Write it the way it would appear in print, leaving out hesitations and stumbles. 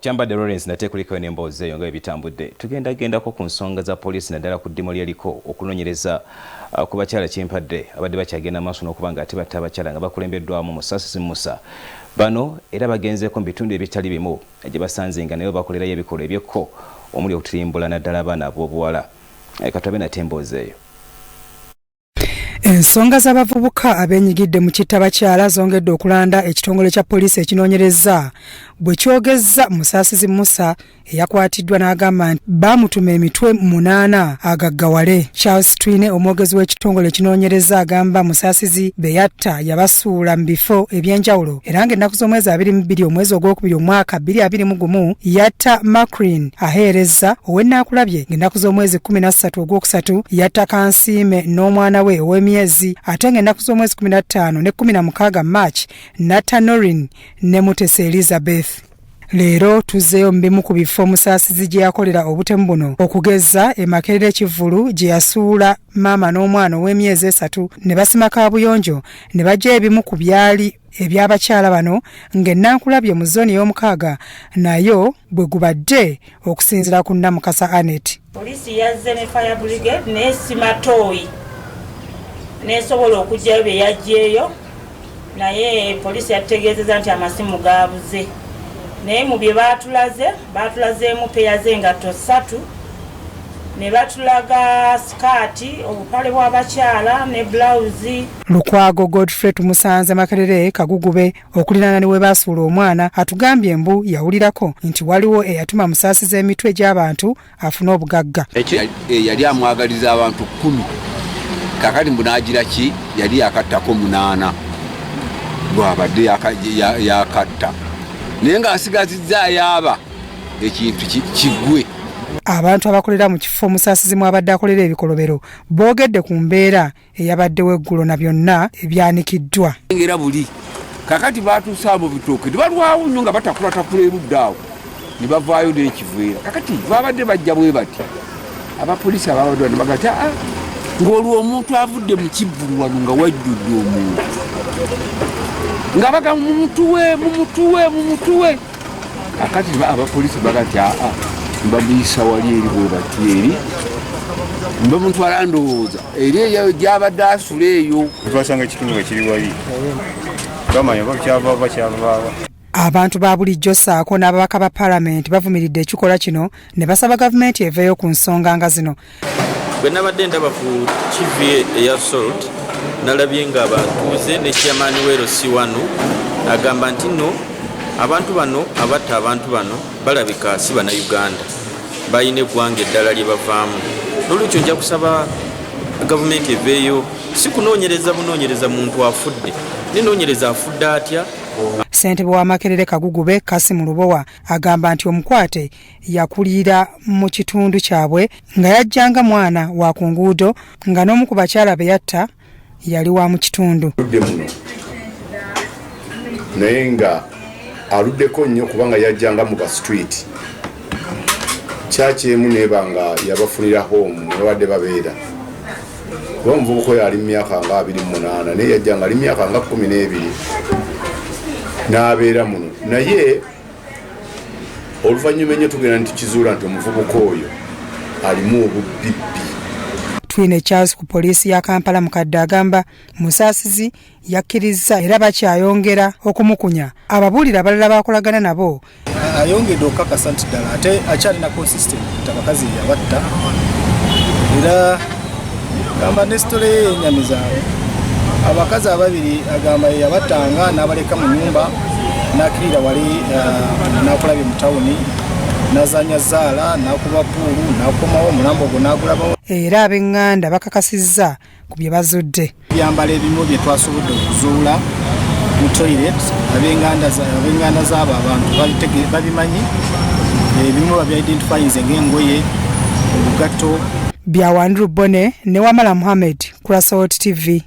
Kyambadde Lawrence nate kulikayo n'emboozi eyo nga bwe bitambudde. Tugenda gendako ku nsonga za poliisi, naddala ku ddimu lyeriko okunoonyereza ku bakyala Kyempadde abadde bakyagenda maaso n'okuba nga ate batta abakyala nga bakulembeddwamu Musasizi Musa. Bano era bagenzeeko mu bitundu ebitali bimu gye basanze nga naye bakolerayo ebikolwa ebyekko omuli okutirimbula naddala abaana ab'obuwala. Katulabe nate emboozi eyo. Ensonga z'abavubuka abeenyigidde mu kitta bakyala zongedde okulanda ekitongole kya poliisi ekinoonyereza bwe kyogezza Musaasizi Musa eyakwatiddwa n'agamba nti baamutuma emitwe 8 agaggawale. Charles Twine, omwogezi w'ekitongole ekinoonyereza, agamba Musaasizi be yatta yabasuula mu bifo ebyenjawulo era ng'ennaku z'omwezi 22 omwezi ogwokubiri omwaka 2021 yatta Macrin Aheereza ow'ennaakulabye, ng'ennaku z'omwezi 13 ogwokusatu yatta Kansiime n'omwana we ow'emyezi, ate ng'ennaku z'omwezi 15 ne 16 March natta Norin ne Mutesa Elizabeth. Leero tuzzeeyo mu bimu ku bifo Omusaasizi gye yakolera obutemu buno, okugeza e Makerere Kivvulu gye yasuula maama n'omwana ow'emyezi 3 ne basima kaabuyonjo ne baggya ebimu ku byali eby'abakyala bano, ng'ennankulabye mu zooni ey'omukaaga nayo bwe gubadde, okusinziira ku Namukasa Anet. Poliisi yazze ne fire brigade n'esima ttooyi n'esobola okuggyayo bye yaggyeeyo, naye poliisi yatutegeezeza nti amasimu gaabuze. Naye mu bye baatulaze, baatulazeemu peya z'engatto ssatu, ne batulaga sikaati, obupale bw'abakyala ne bulawuzi. Lukwago Godfrey tumusanze Makerere Kagugube okuliraana ne we baasuula omwana. Atugambye mbu yawulirako nti waliwo eyatuma Musaasiza emitwe gy'abantu afune obugagga. Yali amwagaliza abantu 10, kakati mbu nagira ki yali yakattako munaana, bwabadde yakatta naye ng'asigazizza ayaaba ekintu kiggwe. Abantu abakolera mu kifo Musaasizi mwabadde akolera ebikolobero boogedde ku mbeera eyabaddewo eggulo na byonna ebyanikiddwa. Era buli kakati batuuse abo bitooke tebalwawo nnyo nga batakulatakula erudda awo ne bavaayo n'ekiveera. Kakati babadde bajja bwe bati, abapoliisi ababadde bano bagati aa ng'olwo omuntu avudde mu kibbulu wano nga wajjudde omuntu nga baga mumutuwe, mumutuwe, mumutuwe. Kakati abapoliisi bagati aa bamuyisa wali eri bwe bati eri bamutwala, ndowooza eri eyo gyabadde asula eyo. Twasanga ekitundu nga kiri wali, twamanya oba kyava oba kyavaawa. Abantu ba bulijjo ssaako n'ababaka ba paalamenti bavumiridde ekikolwa kino ne basaba gavumenti eveeyo ku nsonga nga zino. Bwe nabadde ndaba ku TV eya Salt, nalabye nga abatuuze ne chairman we LC1 agamba nti nno abantu bano abatta abantu bano balabika si Bannayuganda, balina eggwanga eddala lye bavaamu. Nolwekyo nja kusaba gavumenti eveeyo, si kunoonyereza bunoonyereza muntu afudde, nenoonyereza afudde atya. Ssentebe wa Makerere Kagugube, Kasimu Lubowa, agamba nti omukwate yakulira mu kitundu kyabwe nga yajjanga mwana wa ku nguudo, nga n'omu ku bakyala be yatta yali wa mu kitundu. Aludde muno, naye nga aluddeko nnyo kubanga yajjanga mu ba street. Kyaki emu neeba nga yabafunira home mwebadde babeera, kuba omuvubuka oyo ali mu myaka nga 28, naye yajja nga ali mu myaka nga 12 n'abeera muno. Naye oluvannyuma ennyo tugenda nitukizuula nti omuvubuka oyo alimu obubbibbi. Twine Charles ku poliisi ya Kampala Mukadde agamba Musaasizi yakkiriza era bakyayongera okumukunya ababuulire abalala bakolagana nabo. Ayongedde okukakasa nti ddala ate akyalina consistent nti abakazi yabatta, era gamba ne story ye yenyamiza. Abakazi ababiri agamba yeyabattanga n'abaleka mu nyumba, n'akirira wali nakulabye mu tawuni, nazanya zaala, nakuba pool, nakomawo omulambo ogwo nagulabawo. Era ab'eŋŋanda bakakasizza ku bye bazudde. Ebyambalo ebimu bye twasobodde okuzuula mu toilet, ab'enganda z'abo abantu babimanyi, ebimu babyidentifyinze ng'engoye, obugatto. Bya Wandru Bone ne Wamala Muhammed ku Salt TV.